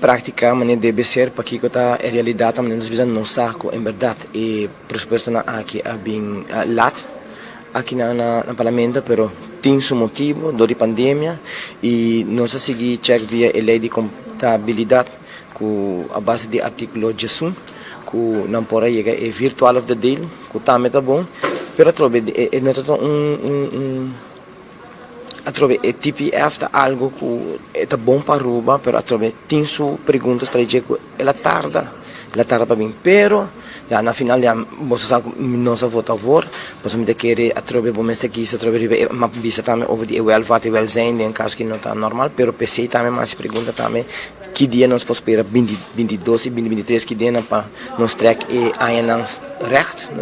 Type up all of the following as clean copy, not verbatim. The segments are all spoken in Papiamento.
práktika manera debe ser pakiko ta e realidat ta manera nos bisa nos sa ku en bèrdat e presupuestonan aki a bin lat aki na na parlamento pero tin su motibu dor di pandemia i nos a sigui chèk via e lei di kontabilidat ku a base di artíkulo diesun ku nan por a yega e virtual of de deel ku tambe ta bon pero atrobe e no ta un Atrobe e TPF ta algo ku e ta bon pa Aruba pero atrobe tin su preguntas trae dje ku el a tarda, el a tarda pa bin pero ya na final ya boso sa ku nos a vota for pasobra mi ta kere atrobe bo mester kisa atrobe riba e m'a bisa tambe over di e welvaart e welzijn den kaso ki no ta normal pero p'esei tambe m'a hasi pregunta tambe ki dia nos por spera binti 22 i 2023 ki dianan pa nos trek e añanan recht.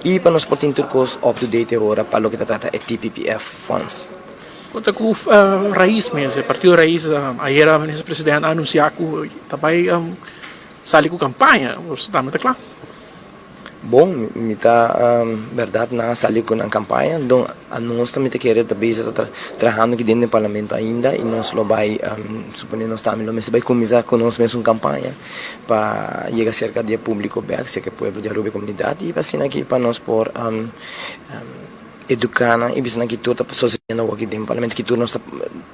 I pa nos por tin tur kos up to date e ora pa loke ta trata e TPPF funds. Konta ku Raiz mes, e partido Raiz, ayera minister president a anunsia ku ta bai sali ku kampaña, boso tambe ta kla? Bon, mi ta bèrdat nan a sali ku nan kampaña, don anos ta mi ta kere ta bezig ta trahando aki den den parlamento ainda i nos lo bai supone nos tambe lo mester bai kuminsá ku nos mesun kampaña. Pa yega serka di e públiko bèk, serka e pueblo di Aruba i komunidat i asina aki pa nos por eduká nan i bisa nan ki tur ta sosediendo awor aki den parlamento, ki tur nos ta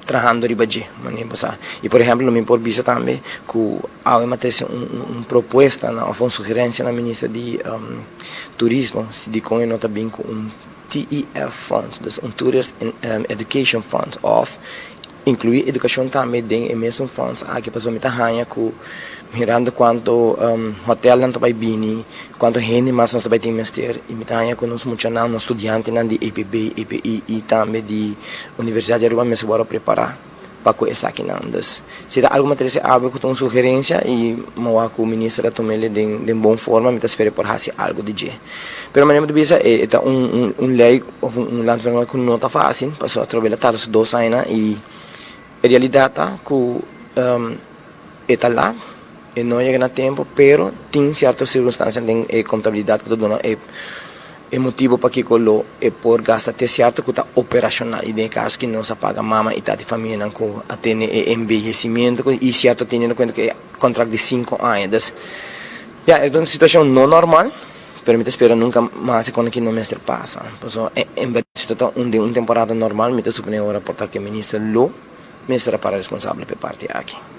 trahando riba dje, manera bo sa. I por ehèmpel lo mi por bisa tambe ku awe mi a trese un propuesta òf un sugerensia na minister di turismo si dikon e no ta bin ku un TEF funds, dus un Tourist Education Funds òf Inclui educacion tambe den e mesun fonds aki pasobra mi ta haña cu mirando cuanto hotelnan ta bay bini, cuanto hende mas nos ta bay tin mester y mi ta haña cu nos muchanan, nos studiantenan di EPB, EPI y tambe di Universidad di Aruba mester worde prepara pa cu esakinan. Dus si ta algo mi a trece awe cu ta un sugerencia y mi a wak cu minister a tumele den bon forma mi ta spera e por haci algo di dje. Pero manera mi ta bisa e ta un ley of un landvergunning cu no ta facil pasobra atrobe el a tarda su dos añanan y e realidad ta cu e ta laat, e no yega na tempo pero tin cierto circunstancianan den e contabilidad cu ta duna e motibo pakico lo e por gasta te cierto cu ta operacional y den e caso ki nos a paga mama y tata y famianan cu a tene e envejecimiento y cierto teniendo cuenta cu e contract di 5 aña. Dus ya, e ta un situacion no normal, pero mi ta spera nunca mas e con aki no mester pasa. Pasobra en berdad si ta un den un temporada normal mi ta supone ora por ta cu e minister lo mester a para responsable pa e parti aki.